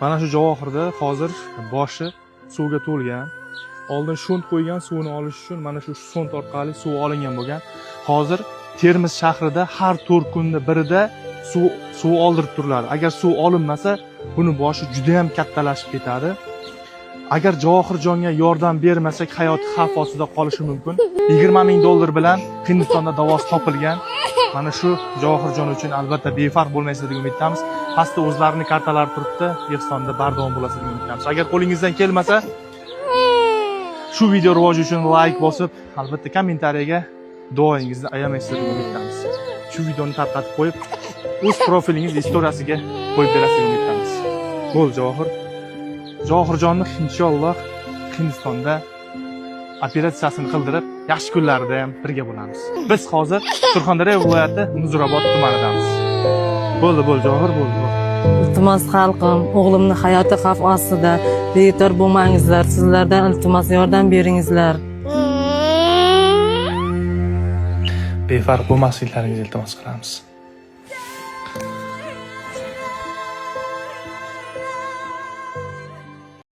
Mana shu Javohirda hozir boshi suvga to'lgan. Oldin shunt qo'ygan, suvni olish uchun mana shu shunt orqali suv olingan bo'lgan. Hozir Termiz shahrida har 4 kunda birida suv oldirib turiladi. Agar suv olinmasa, buni boshi juda ham kattalashib ketadi. Agar Javohirjonga yordam bermasak, hayoti xavf ostida qolishi mumkin. 20 000 dollar bilan Hindistonda davosi topilgan. Mana shu Javohirjon uchun albatta befarq bo'lmaysiz degan umiddamiz. Pastda o'zlarini kartalari turibdi. Ehsonda bardavom bo'lasiz degan umiddamiz. Agar qo'lingizdan kelmasa, shu video rivoji uchun layk bosib, albatta kommentariyaga duoyingizni ayamaysiz degan umiddamiz. Shu videoni tarqatib qo'yib, o'z profilingiz istoriyasiga qo'yib berasiz degan umiddamiz. Bo'ldi, Javohir. Javohirjonni inshaalloh Hindistonda operatsiyasini qildirib, yaxshi kunlarida ham birga bo'lamiz. Biz hozir Surxondaryo viloyati Muzrabot tumanidamiz. Bo'ldi, bo'ldi, Javohir, bo'ldi. Bo'ldi. Iltimos, xalqim, o'g'limni hayoti xavf ostida. Bee'tibor bo'lmangizlar. Sizlardan iltimos, yordam beringizlar. Befarq bo'lmasliklaringizni iltimos qilamiz.